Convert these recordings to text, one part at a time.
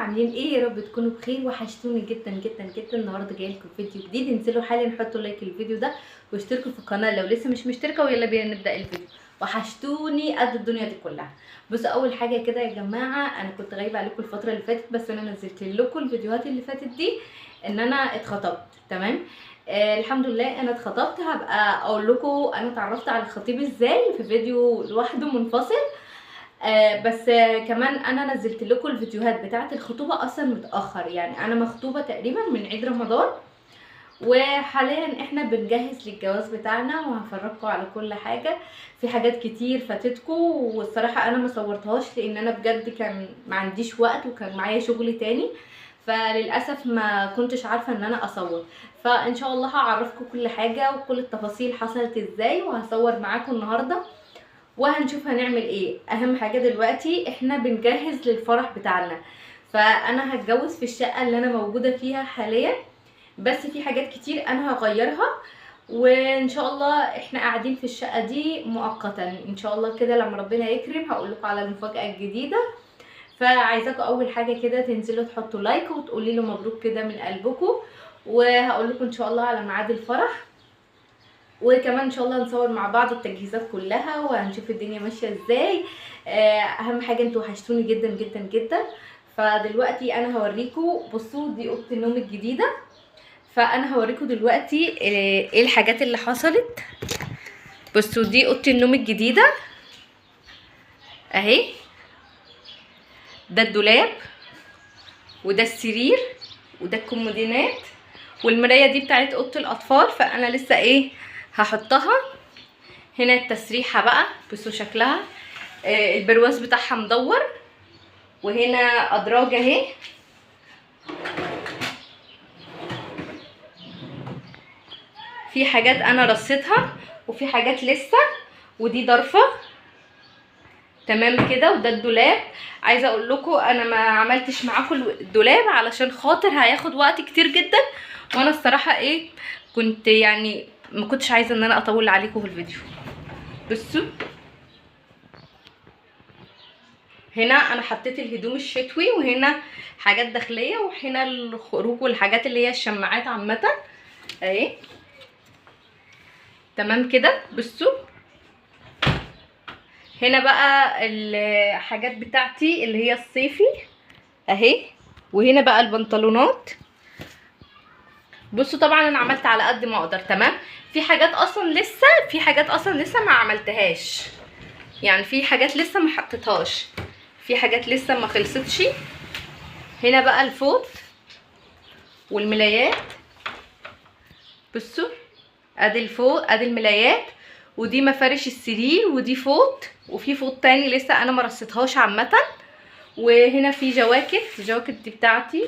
عاملين ايه؟ يا رب تكونوا بخير. وحشتوني جدا جدا جدا. النهارده جاي لكم فيديو جديد. انزلوا حالا حطوا like للفيديو ده واشتركوا في القناة لو لسه مش مشتركة، ويلا بينا نبدا الفيديو. وحشتوني قد الدنيا دي كلها. بصوا، اول حاجة كده يا جماعة، انا كنت غايبة عليكم الفترة اللي فاتت، بس انا نزلت لكم الفيديوهات اللي فاتت دي ان انا اتخطبت، تمام؟ الحمد لله انا اتخطبت. هبقى اقول لكم انا اتعرفت على الخطيب ازاي في فيديو لوحده منفصل. بس كمان انا نزلت لكم الفيديوهات بتاعه الخطوبة اصلا متاخر، يعني انا مخطوبه تقريبا من عيد رمضان، وحاليا احنا بنجهز للجواز بتاعنا، وهفرجكم على كل حاجة. في حاجات كتير فاتتكم والصراحة انا ما صورتهاش لان انا بجد كان ما عنديش وقت وكان معايا شغل تاني، فللاسف ما كنتش عارفه ان انا اصور. فان شاء الله هعرفكم كل حاجة وكل التفاصيل حصلت ازاي، وهصور معاكم النهارده وهنشوف هنعمل ايه. اهم حاجة دلوقتي احنا بنجهز للفرح بتاعنا، فانا هتجوز في الشقة اللي انا موجودة فيها حاليا، بس في حاجات كتير انا هغيرها، وان شاء الله احنا قاعدين في الشقة دي مؤقتا ان شاء الله كده لما ربنا يكرم هقول لكم على المفاجاة الجديدة. فعايزاكم اول حاجة كده تنزلوا تحطوا like وتقولي له مبروك كده من قلبكم، وهقول لكم ان شاء الله على ميعاد الفرح، وكمان ان شاء الله هنصور مع بعض التجهيزات كلها وهنشوف الدنيا ماشية ازاي. اهم حاجة انتوا وحشتوني جدا جدا جدا. فدلوقتي انا هوريكم، بصوا دي اوضة النوم الجديدة، فانا هوريكم دلوقتي ايه الحاجات اللي حصلت. بصوا دي اوضة النوم الجديدة اهي، ده الدولاب وده السرير وده الكومودينات، والمرايه دي بتاعت اوضة الاطفال، فانا لسه ايه هحطها هنا. التسريحه بقى بصوا شكلها، البرواز بتاعها مدور، وهنا ادراج اهي. في حاجات انا رصيتها وفي حاجات لسه، ودي ضرفه تمام كده، وده الدولاب. عايزه اقول لكم انا ما عملتش معاكم الدولاب علشان خاطر هياخد وقت كتير جدا، وانا الصراحة ايه كنت يعني ما كنتش عايزه ان انا اطول عليكم في الفيديو. بصوا هنا انا حطيت الهدوم الشتوي، وهنا حاجات داخلية، وهنا الخروج والحاجات اللي هي الشماعات عامة اهي، تمام كده. بصوا هنا بقى الحاجات بتاعتي اللي هي الصيفي اهي، وهنا بقى البنطلونات. بصوا طبعا انا عملت على قد ما اقدر، تمام. في حاجات اصلا لسه، في حاجات اصلا لسه ما عملتهاش، يعني في حاجات لسه ما حطيتهاش، في حاجات لسه ما خلصتش. هنا بقى الفوط والملايات، بصوا ادي الفوط ادي الملايات، ودي مفارش السرير، ودي فوط، وفي فوط تاني لسه انا ما رصيتهاش عامة. وهنا في جواكت، الجواكت دي بتاعتي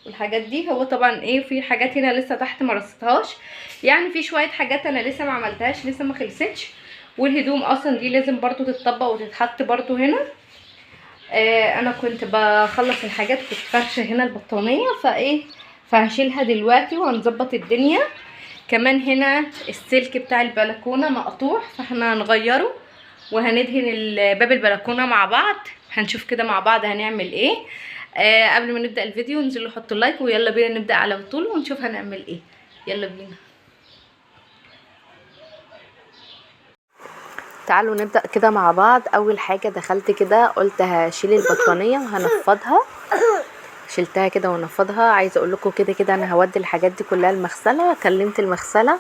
والحاجات دي. هو طبعا ايه في حاجات هنا لسه تحت ما رصيتهاش، يعني في شوية حاجات انا لسه ما عملتهاش لسه ما خلصتش. والهدوم اصلا دي لازم برضو تتطبق وتتحط برضو هنا. انا كنت بخلص الحاجات، كنت فرشه هنا البطانيه، فايه فهشيلها دلوقتي وهنظبط الدنيا. كمان هنا السلك بتاع البلكونه مقطوع، فاحنا هنغيره وهندهن باب البلكونه مع بعض، هنشوف كده مع بعض هنعمل ايه. قبل ما نبدأ الفيديو انزلوا حطوا لايك، ويلا بينا نبدأ على طول ونشوف هنعمل ايه. يلا بينا، تعالوا نبدأ كده مع بعض. اول حاجة دخلت كده قلت هشيل البطانية وهنفضها، شلتها كده ونفضها. عايزه اقول لكم كده كده انا هودي الحاجات دي كلها المغسلة. كلمت المغسلة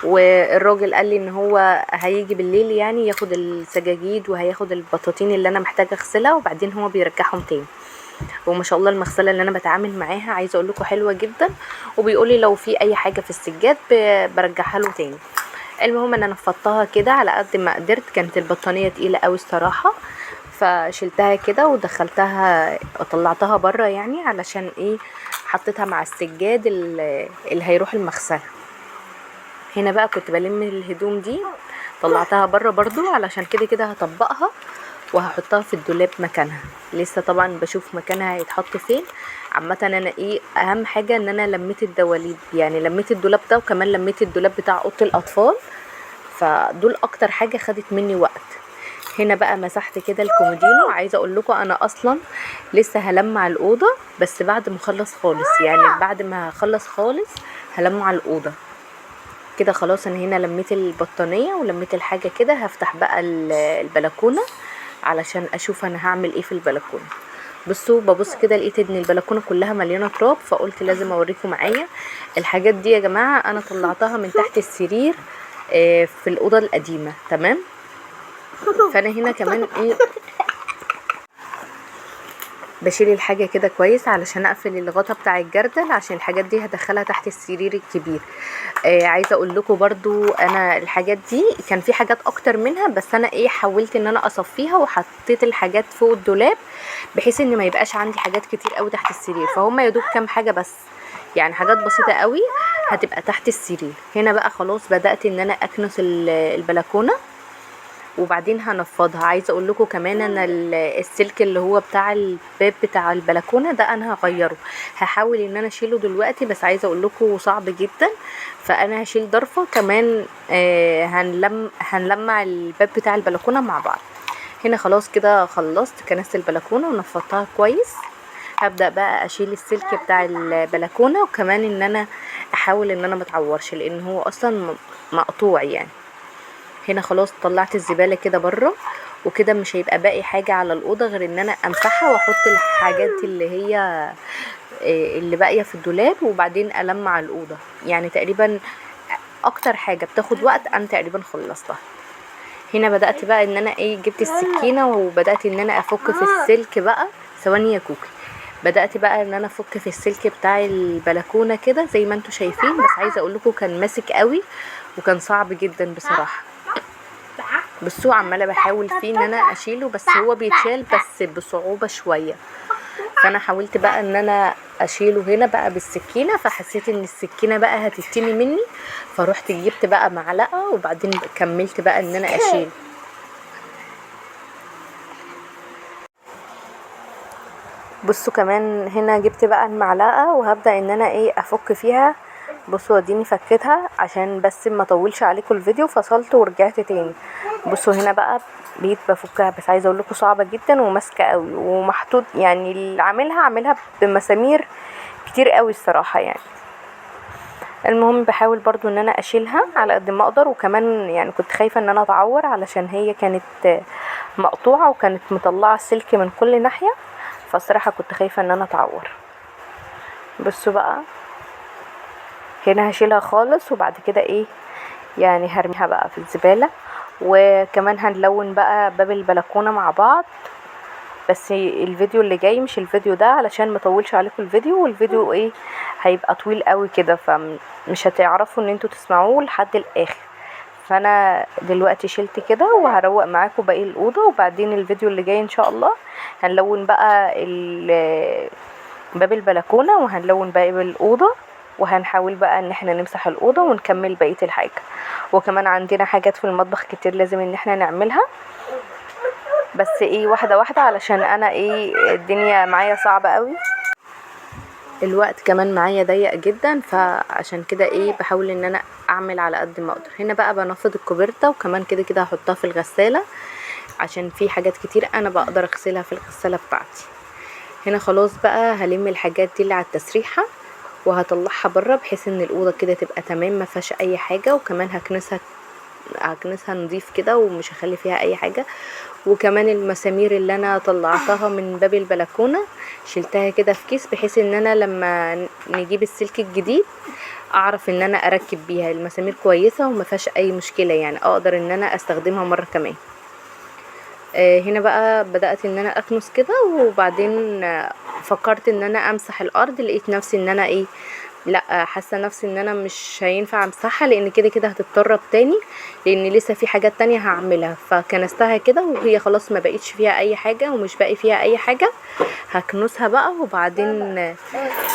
والراجل قال لي ان هو هيجي بالليل يعني ياخد السجاجيد وهياخد البطاطين اللي انا محتاجه اغسلها، وبعدين هو بيرجعهم تاني. وما شاء الله المغسلة اللي انا بتعامل معاها عايزه اقول لكم حلوة جدا، وبيقول لي لو في اي حاجة في السجاد برجعها له تاني. المهم انا نفضتها كده على قد ما قدرت، كانت البطانيه تقيلة قوي الصراحة، فشلتها كده ودخلتها وطلعتها بره يعني علشان ايه حطيتها مع السجاد اللي هيروح المغسلة. هنا بقى كنت بلم الهدوم دي، طلعتها بره برضو علشان كده كده هطبقها وهحطها في الدولاب مكانها. لسه طبعا بشوف مكانها هيتحط فين. عامة انا ايه اهم حاجة ان انا لميت الدواليب، يعني لميت الدولاب ده وكمان لميت الدولاب بتاع اوضة الاطفال، فدول اكتر حاجة خدت مني وقت. هنا بقى مسحت كده الكومودينو. عايزه اقول لكم انا اصلا لسه هلمع الاوضة، بس بعد ما اخلص خالص، يعني بعد ما هخلص خالص هلمع الاوضة كده. خلاص انا هنا لميت البطانيه ولميت الحاجة كده. هفتح بقى البلكونه علشان اشوف انا هعمل ايه في البلكونه. بصوا ببص كده لقيت ان البلكونه كلها مليانة تراب، فقلت لازم اوريكم معايا الحاجات دي يا جماعة. انا طلعتها من تحت السرير في الاوضة القديمة، تمام. فانا هنا كمان ايه بشيل الحاجة كده كويس علشان اقفل الغطا بتاع الجردل، عشان الحاجات دي هدخلها تحت السرير الكبير. عايزه اقول لكم برضو انا الحاجات دي كان في حاجات اكتر منها، بس انا ايه حاولت ان انا اصفيها وحطيت الحاجات فوق الدولاب بحيث ان ما يبقاش عندي حاجات كتير قوي تحت السرير، فهم يا دوب كام حاجة بس، يعني حاجات بسيطة قوي هتبقى تحت السرير. هنا بقى خلاص بدات ان انا اكنس البلكونه وبعدين هنفضها. عايزه اقول لكم كمان انا السلك اللي هو بتاع الباب بتاع البلكونه ده انا هغيره، هحاول ان انا اشيله دلوقتي، بس عايزه اقول لكم صعب جدا، فانا هشيل ضرفه كمان. هنلمع الباب بتاع البلكونه مع بعض. هنا خلاص كده خلصت كنست البلكونه ونفضتها كويس. هبدا بقى اشيل السلك بتاع البلكونه، وكمان ان انا احاول ان انا متعورش لان هو اصلا مقطوع يعني. هنا خلاص طلعت الزبالة كده بره، وكده مش هيبقى باقي حاجة على الأوضة غير ان انا امسحها واحط الحاجات اللي هي اللي باقية في الدولاب، وبعدين ألمع الأوضة. يعني تقريبا اكتر حاجة بتاخد وقت انا تقريبا خلصتها. هنا بدأت بقى ان انا ايه جبت السكينة وبدأت ان انا افك في السلك بقى. ثواني يا كوكي. بدأت بقى ان انا افك في السلك بتاع البلكونة كده زي ما انتوا شايفين، بس عايزة اقول لكم كان ماسك قوي وكان صعب جدا بصراحة. بصوا عماله بحاول فيه ان انا اشيله، بس هو بيتشال بس بصعوبة شوية. فانا حاولت بقى ان انا اشيله هنا بقى بالسكينة، فحسيت ان السكينة بقى هتتني مني، فروحت جبت بقى معلقه وبعدين كملت بقى ان انا اشيله. بصوا كمان هنا جبت بقى المعلقة وهبدا ان انا ايه افك فيها. بصوا اديني فكتها عشان بس ما اطولش عليكم الفيديو، فصلت ورجعت تاني. بصوا هنا بقى بقيت بفكها، بس عايزه اقول لكم صعبة جدا وماسكه قوي ومحطوط، يعني اللي عاملها عاملها بمسامير كتير قوي الصراحة يعني. المهم بحاول برضو ان انا اشيلها على قد ما اقدر، وكمان يعني كنت خايفة ان انا اتعور علشان هي كانت مقطوعة وكانت مطلعه السلك من كل ناحية، فالصراحه كنت خايفة ان انا اتعور. بصوا بقى هنا هشيلها خالص، وبعد كده ايه يعني هرميها بقى في الزبالة. وكمان هنلون بقى باب البلكونة مع بعض، بس الفيديو اللي جاي مش الفيديو ده علشان ما اطولش عليكم الفيديو، والفيديو ايه هيبقى طويل قوي كده فمش هتعرفوا ان انتوا تسمعوه لحد الاخر. فانا دلوقتي شلت كده وهروق معاكم باقي الاوضة، وبعدين الفيديو اللي جاي ان شاء الله هنلون بقى باب البلكونه، وهنلون باقي الاوضة، وهنحاول بقى ان احنا نمسح الاوضة ونكمل بقية الحاجة. وكمان عندنا حاجات في المطبخ كتير لازم ان احنا نعملها، بس ايه واحدة واحدة علشان انا ايه الدنيا معايا صعبة قوي، الوقت كمان معايا ضيق جدا، فعشان كده ايه بحاول ان انا اعمل على قد ما اقدر. هنا بقى بنفض الكوبرتا، وكمان كده كده هحطها في الغسالة عشان في حاجات كتير انا بقدر اغسلها في الغسالة بتاعتي. هنا خلاص بقى هلم الحاجات دي اللي على التسريحه وهطلعها بره بحيث ان الاوضة كده تبقى تمام ما فيهاش اي حاجة، وكمان هكنسها نضيف كده ومش هخلي فيها اي حاجة. وكمان المسامير اللي انا طلعتها من باب البلكونه شلتها كده في كيس بحيث ان انا لما نجيب السلك الجديد اعرف ان انا اركب بيها المسامير كويسة وما فيهاش اي مشكلة، يعني اقدر ان انا استخدمها مرة كمان. هنا بقى بدات ان انا اكنس كده، وبعدين فكرت ان انا امسح الارض، لقيت نفسي ان انا ايه لا حاسه نفسي ان انا مش هينفع امسحها لان كده كده هتتطرب تاني، لان لسه في حاجات تانية هعملها. فكنستها كده وهي خلاص ما بقيتش فيها اي حاجة ومش باقي فيها اي حاجة. هكنسها بقى وبعدين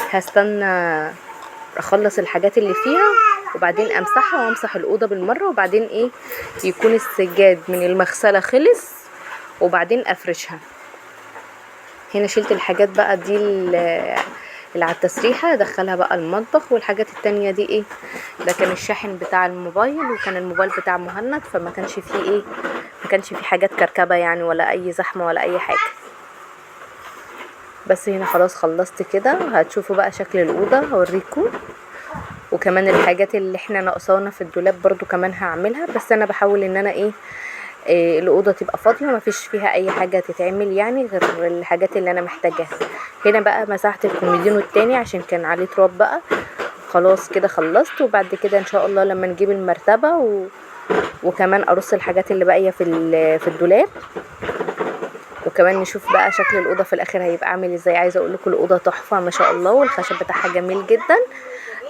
هستنى اخلص الحاجات اللي فيها وبعدين امسحها وامسح الاوضة بالمرة، وبعدين ايه يكون السجاد من المغسلة خلص وبعدين افرشها. هنا شلت الحاجات بقى دي اللي على التسريحه ادخلها بقى المطبخ، والحاجات التانية دي ايه ده كان الشاحن بتاع الموبايل، وكان الموبايل بتاع مهند، فما كانش فيه ايه ما ما كانش في حاجات كركبه يعني، ولا اي زحمة ولا اي حاجة. بس هنا خلاص خلصت كده، هتشوفوا بقى شكل الاوضة هوريكم، وكمان الحاجات اللي احنا ناقصانا في الدولاب برضو كمان هعملها. بس انا بحاول ان انا ايه الاوضة تبقى فاضية ما فيش فيها اي حاجة تتعمل يعني غير الحاجات اللي انا محتاجاها. هنا بقى مسحت الكوميدينو التاني عشان كان عليه تراب بقى، خلاص كده خلصت. وبعد كده ان شاء الله لما نجيب المرتبة وكمان ارص الحاجات اللي باقية في الدولاب، وكمان نشوف بقى شكل الاوضة في الاخر هيبقى عامل ازاي. عايزه اقول لكم الاوضة تحفة ما شاء الله، والخشب بتاعها جميل جدا.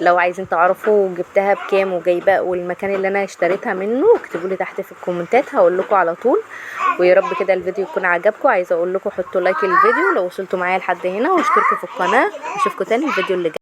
لو عايزين تعرفوا جبتها بكام وجايبه والمكان اللي انا اشتريتها منه اكتبوا لي تحت في الكومنتات هقول لكم على طول. ويا رب كده الفيديو يكون عجبكم. عايزه اقول لكم حطوا like للفيديو لو وصلتوا معايا لحد هنا، واشتركوا في القناة. اشوفكم تاني الفيديو اللي جاي.